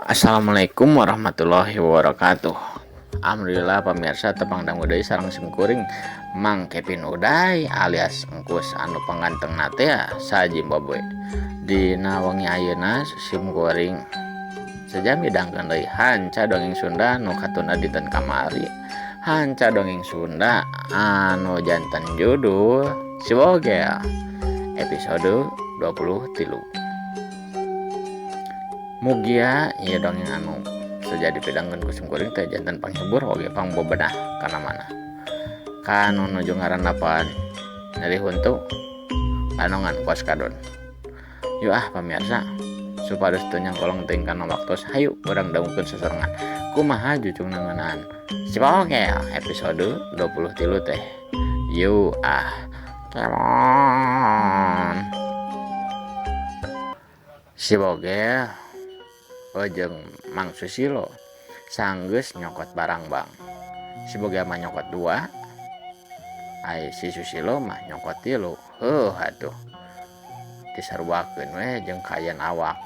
Assalamualaikum warahmatullahi wabarakatuh. Alhamdulillah pamirsa tepang dangu deui sareng simkuring Mang Kevin Uday alias Engkus anu panggantengna teh sa Zimbabwe. Dina wengi ayeuna simkuring seja midangkeun deui hanca dongeng Sunda nu katunda dinten kamari. Hanca dongeng Sunda anu janten judul Si Bogel episode 23. Mugia ieu dongeng anu seja dipidangkeun ku simkuring teh janten panghibur oge pangbobenah kana mana. Ka nu nuju ngarandapan nyeri huntu panongan kos kadon. Yuk ah pamirsa supados teu nyangkolong teuing kana waktos hayu urang dangukeun sasarengan kumaha jucungna ngeunaan Si Bogel episode 23 teh. Yuk ah kemon. Si Bogel jeung Mang Susilo sanggeus nyokot barang bang. Si Bogel mah nyokot 2, ai si Susilo mah nyokot 3. Heuh atuh disaruakeun we jeung kaayaan awak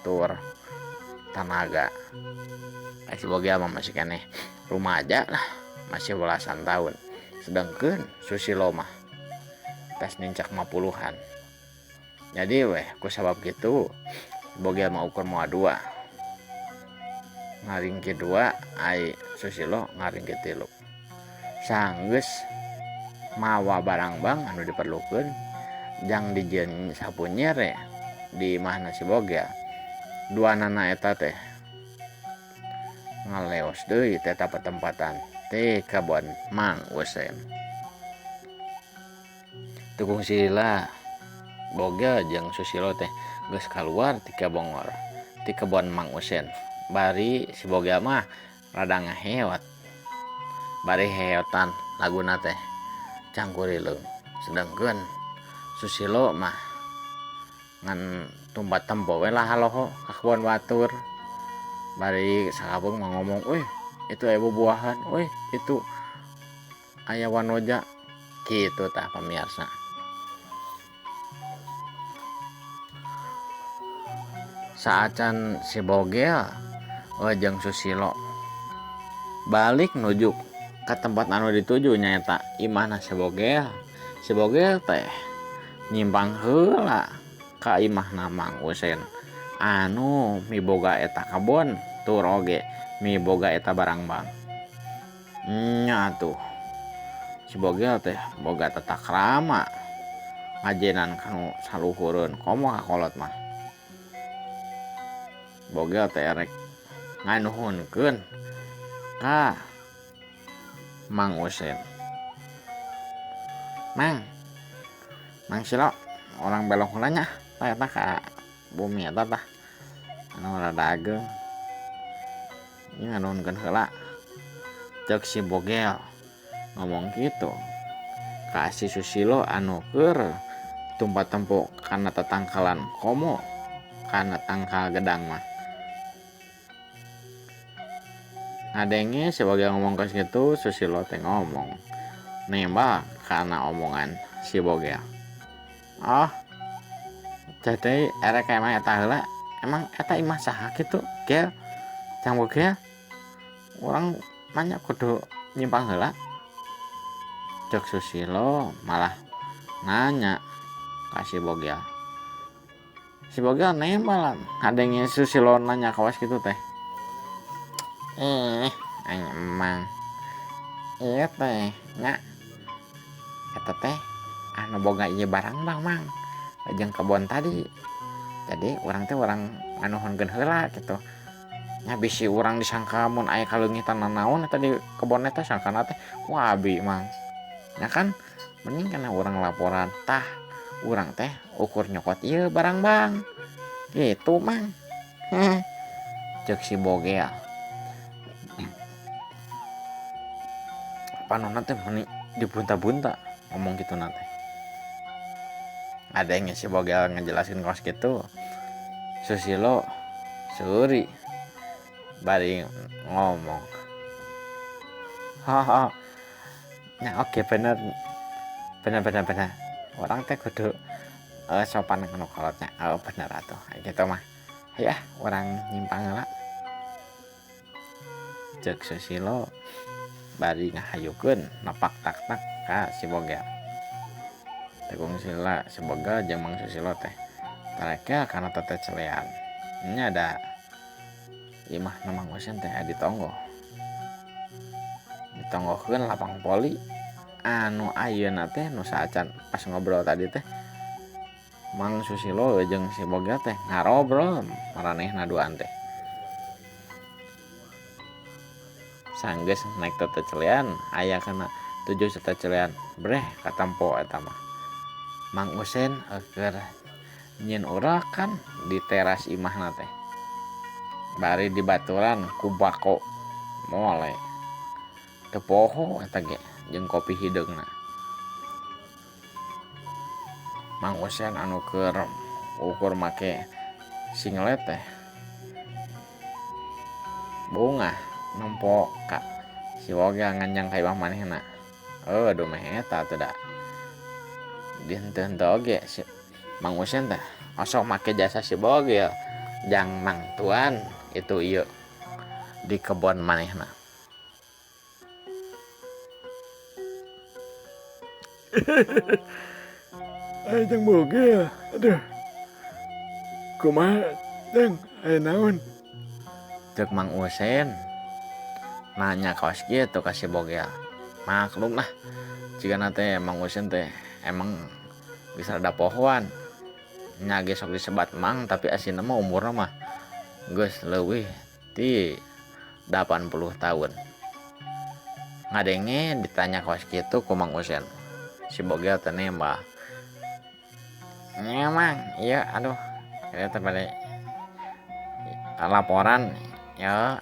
tur tanaga. Ai si Bogel mah masih keneh rumaja lah, masih belasan tahun. Sedangkeun Susilo mah tas nincak 50-an. Jadi weh ku sabab kitu Bogel mah ukur moal 2. Ngaringki 2, ai Susilo ngaringki 3. Sanggeus mawa barang bang anu diperlukeun jang dijieun sapu nyere di imahna si Bogel. Duanana eta teh ngaleos deui teh patempatan teh kabon Mang Usen. Teu kungsi lila Bogel jeung Susilo teh geus kaluar ti kabongor ti kebon Mang Usen. Bari si Bogel mah rada ngaheot. Bari heheotan laguna teh cangkurileung. Sedangkeun Susilo mah ngan tumbat tempo we lah haloho ka kebon batur. Bari sakapeung mah ngomong, "Uih, itu aya bubuahan, uih itu aya wanoja." Kitu tah pamirsa. Saacan si Bogel jeung Susilo balik nuju ka tempat anu dituju nyaeta imahna si Bogel. Si Bogel teh nyimpang heula ka imahna Mang Usen anu miboga eta kabon tur oge miboga eta barang bang. Nya atuh si Bogel teh boga tata krama ngajenan kanu saluhureun komo ka kolot mah. Bogel teh rek nganuhunkeun ka Mang Usen. Mang, Mang Silo, orang belok heula nya, tah eta ka bumi eta tah anu rada ageung. Ieu nganuhunkeun heula. Ceuk si Bogel ngomong kitu ka si Susilo anu keur tumpat tempo kana tatangkalan komo kana tangkal gedang mah. Ngadenge si Bogel ngomong kos kitu, Susilo teh ngomong nembak kana omongan si Bogel. Oh, jadi erek emang eta heula, emang eta imah saha kitu, Gel? Cang Bogel, urang mah kudu nyimpang heula. Cek Susilo malah nanya ka si Bogel. Si Bogel nembak ngadenge Susilo nanya kawas kitu teh. Emang ieu teh nya eta teh anu boga ieu barang bang Mang jeung kebon tadi. Jadi urang teh urang nganuhunkeun heula kitu. Nya bisi urang disangka mun aya kaleungitan nanaon eta di kebon eta sangkana teh wah abi Mang. Nya kan mending kana urang laporan tah urang teh ukur nyokot ieu barang bang. Gitu Mang. Heh. Ceuk si Bogel. Panonna teh meni dibunta-bunta ngomong kitu na teh. Ada yang si Bogel ngejelasin kos kitu. Susilo seuri bari ngomong. Haha. Nah, oke bener. Bener bener bener. Orang teh kudu sopan kanu kolotnya. Oh bener atuh. Kitu mah. Hayu ah urang nyimpang heula. Cek Susilo bari ngahayukeun napak tak-tak ka si Bogel. Teu kungsi heula si Bogel jeung Mang Susilo teh tarekel kana tetecelean. Nya da imahna Mang Usen teh aya di tonggoh. Ditonggohkeun lapang voli anu ayeuna teh nu saacan pas ngobrol tadi teh Mang Susilo jeung si Bogel teh ngarobrol maranehna duaan teh. Sanggeus naik tetecelean aya kana tujuh tetecelean breh katempo eta mah. Mang Usen keur nyieun urakan di teras imahna teh. Bari dibaturan ku bako mole. Teu poho eta ge jeung kopi hideungna. Mang Usen anu keur ukur make singlet teh bungah nempo ka si Bogel nganjang ka imah manehna. Aduh meh eta teh da. Dihenteu-henteu oge si Mang Usen teh osok make jasa si Bogel jang mangtuan itu ieu di kebon manehna. Aya jang Bogel, aduh. Kumaha jang, aya naon? Cek Mang Usen nanya kawas kitu ka si Bogel. Maklum lah jigana teh Mang Usen teh emang geus rada pohoan. Nya ge sok disebat mang tapi asina mah umurna mah geus leuwih ti 80 tahun. Ngadenge ditanya kawas kitu ku Mang Usen. Si Bogel teh nembah. Nya Mang, ieu aduh ieu teh bade laporan ya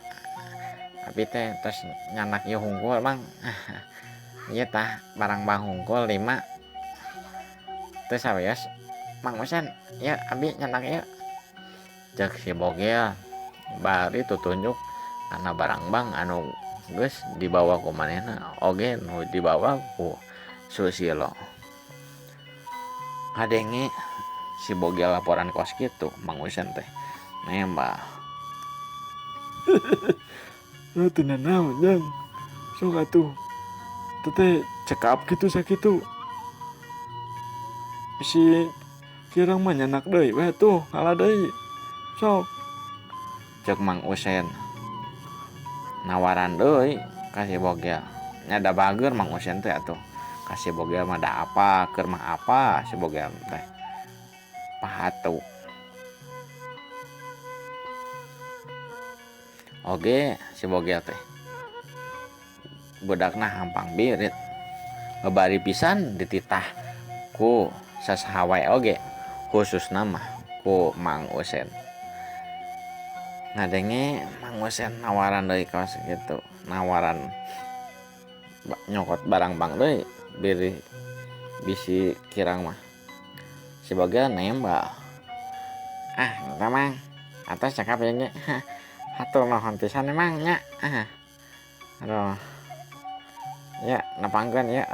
abi teh tos nyanak ieu hungkul Mang. Ieu tah barang bang hungkul 5. Teu sawios Mang Usen, ieu abi nyanak ieu. Cek si Bogel bari tutunjuk kana barang bang anu geus dibawa ku manehna oge nu dibawa ku Susilo. Ngadenge si Bogel laporan kos kitu Mang Usen teh nembah. Teu nanaon jang, sok atuh teteh cekap kitu sakitu. Bisi kirang mah nyanak deui we atuh ngala deui. Sok. Cek Mang Usen nawaran deui ka si Bogel. Nya da bager Mang Usen teh atuh. Ka si Bogel mah da apa, keur mah apa si Bogel teh. Pahatu. Oge si Bogel teh budakna hampang birit. Ngebari pisan dititah ku sasaha wae oge, khususna mah ku Mang Usen. Ngadenge Mang Usen nawaran deui kawas kitu, nawaran nyokot barang bang deui biri bisi kirang mah. Si Bogel nembak. Ah, eta Mang. Atos cakap ieu ge. Hatur nuhun pisan Mang nya. Ah. Aduh. Ya, nepangkeun ieu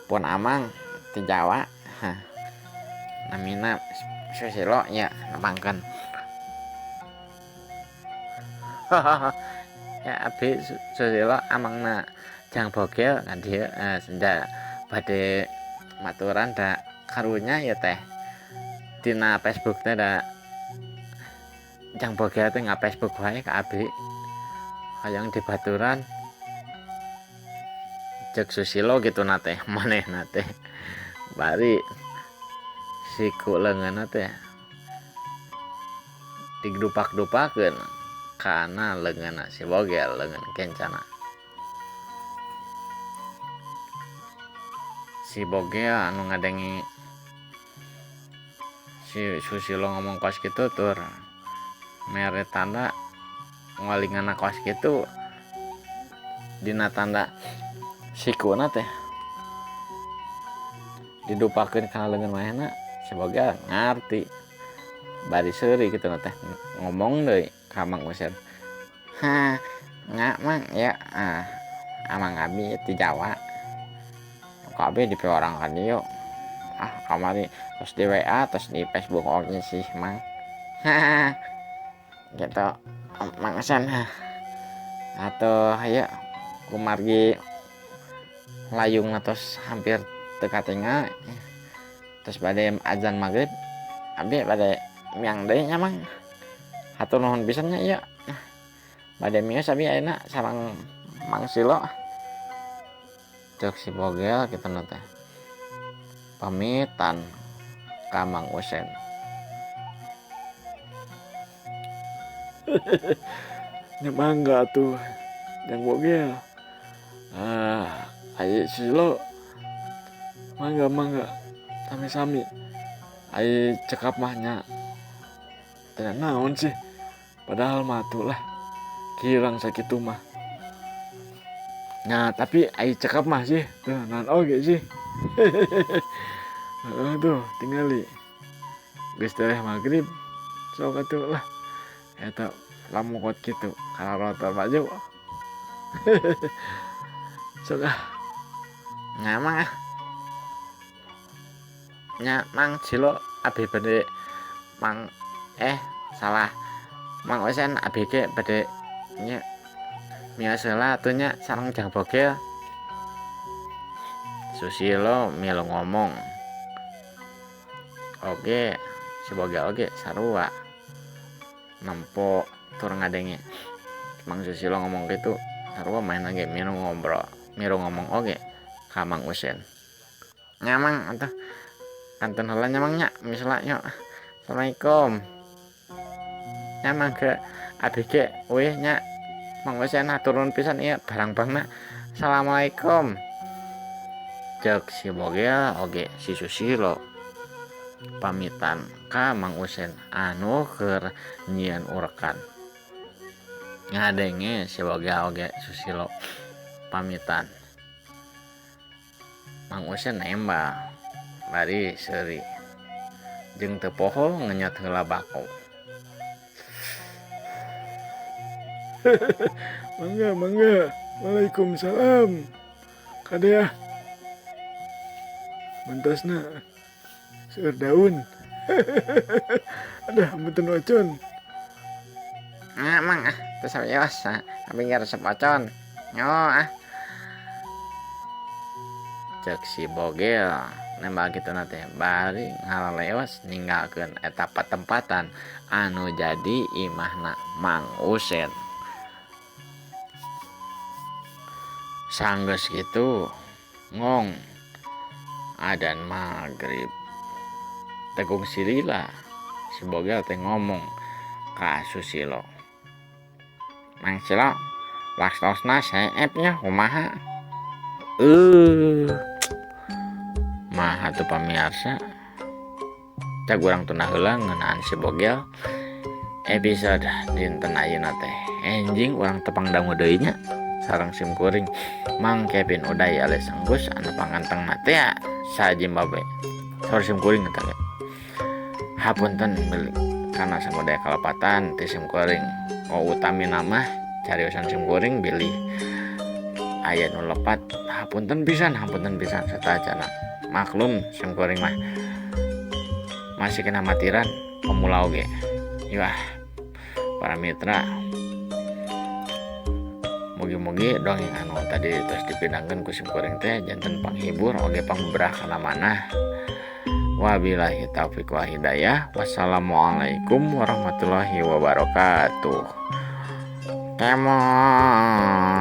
pun amang ti Jawa. Hah. Namina Susilo nya nepangkeun. Ya abi Susilo amangna Jang Bogel ka dieu senda bade maturan da karunya ieu teh. Dina Facebook teh da Jang Bogel teh nga Facebook wae ka abi. Hayang dibaturan. Cek Susilo gituna teh manehna teh. Bari siku leungeunna teh didupak-dupakeun kana leungeunna si Bogel, leungeun kencana. Si Bogel anu ngadenge si Susilo ngomong kos kitu tur mere tanda ngalinganna kos kitu dina tanda sikuna teh didupakeun kana leungeun manehna. Si Bogel ngarti bari seuri kitu na teh ngomong deui ka Mang Usen. Ha, nga Mang ya, ah, amang abi ti Jawa. Ka abi di orang ka dieu. Ah, kamari tos di WA tos di Facebook oge sih Mang. Ha, gitu Mang Usen. Atuh hayu kumargi layung tos hampir teu katingal tos bade azan magrib abdi bade miang deui nya mang hatur nuhun pisan nya ieu bade mios abi ayeuna sareng mang Silo ceuk si Bogel kitu na teh pamitan ka Mang Usen. Nya mangga atuh Jang Bogel. Ah, ai Susilo mangga mangga sami-sami. Ai cekap mah nya teu naon sih padahal mah atuh lah kirang sakitu mah. Nya tapi ai cekap mah sih teu naon oge sih. Heeh tuh tingali geus tereh magrib sok atuh lah eta lamukot kitu kalarotor baju. Sok ah. Nya mang ah. Nya Mang Silo abdi bade mang salah Mang Usen abdi ge bade nya mios heula atuh nya sareng Jang Bogel. Susilo milu ngomong. Oge si Bogel oge sarua nempo tur ngadenge Mang Susilo ngomong kitu sarua manehna ge milu ngobrol milu ngomong oge ka Mang Usen. Nya Mang atuh kantun heula nya Mang nya mios heula nyo. Assalamualaikum. Nya mangga abdi ge uih nya Mang Usen hatur nuhun pisan ieu barang-barangna. Assalamualaikum. Ceuk si Bogel oge si Susilo pamitan ka Mang Usen anu keur nyieun urekan. Ngadenge si Bogel oge Susilo pamitan. Mang Usen nembal bari seuri jeung teu poho ngenyot heula bako. Mangga mangga. Waalaikumsalam. Kade ah. Mentosna seueur daun. Aduh hapunten ocon. Nya mang ah teu sawios abi ge resep ocon. Nyo ah. Ceuk si Bogel nembal kituna teh bari ngalaleos ninggalkeun eta patempatan anu jadi imahna Mang Usen. Sanggeus kitu ngong adan magrib. Tegung silila si Bogel teh ngomong ka Susilo. Mang Silo waktosna seep nya kumaha? Maha tuh pamirsa. Cag urang tunda heula ngeunaan si Bogel episode dinten ayeuna teh. Enjing urang tepang dangu deui nya sareng sim kuring Mang Kevin Uday alias Enggus anu pangantengna teh sa Zimbabwe. Saur sim kuring eta ge. Hapunten milik kana samudaya kalepatan ti sim kuring. Ko utamina mah cariosan sim kuring bilih aya nu lepat hapunten pisan satacana. Maklum sim kuring mah masih kena matiran pemula oge. Yuah para mitra mugi-mugi dongeng anu tadi terus dipindangkeun ku sim kuring teh janten panghibur oge pangbeberah kana manah. Wabillahi taufik wal hidayah. Wassalamualaikum warahmatullahi wabarakatuh. Kemot.